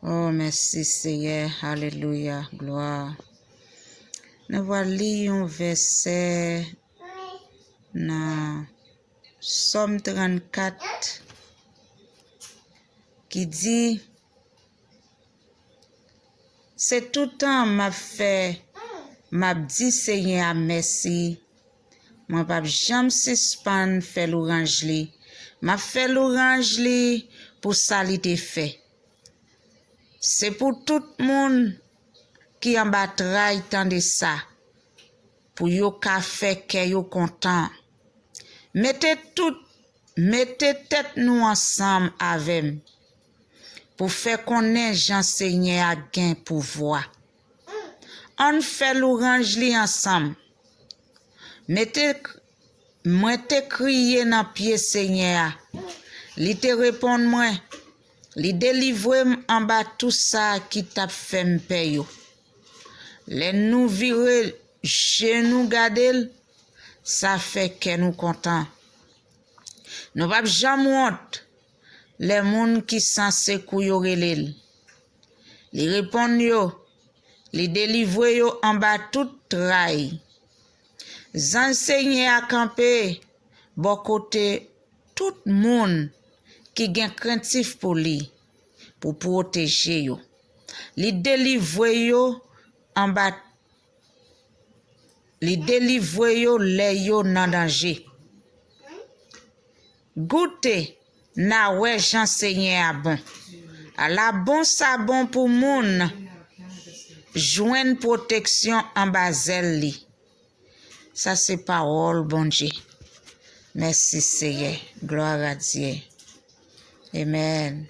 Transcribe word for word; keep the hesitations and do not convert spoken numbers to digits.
Oh, mèsi Seyè. Alelouya. Glwa. Nou va li yon vèsè nan Sòm trannkat ki di, se toutan m ap fè, m ap di Seyè a mèsi. Mwen p ap janm sispann fè louranj li. M ap fè louranj li pou sa li te fè. Se pou tout moun ki anba tray tande sa, pou yo ka fè kè yo kontan. Mete tout, mete tèt nou ansanm avè m pou fè konnen jan Senyè a gen pouvwa. Ann fè louranj li ansanm. Mete, mwen te kriye nan pye Senyè a. Li te reponn mwen. Li delivre m anba tou sa ki t ap fè m pè yo. Lè nou vire je nou gade l, sa fè kè nou kontan. Nou p ap janm wont lè moun ki san sekou yo rele l. Li reponn yo, li delivre yo anba tout tray. Zanj Senyè a kanpe bò kote tout moun ki gen krentif pou li, pou pwoteje yo. Li delivre yo anba, li delivre yo lè yo nan danje. Goute, n a wè jan Senyè a bon. Ala bon sa bon pou moun jwenn pwoteksyon anba zèl li. Sa se pawòl Bondye. Mèsi Seyè. Glwa a Dye. Amèn.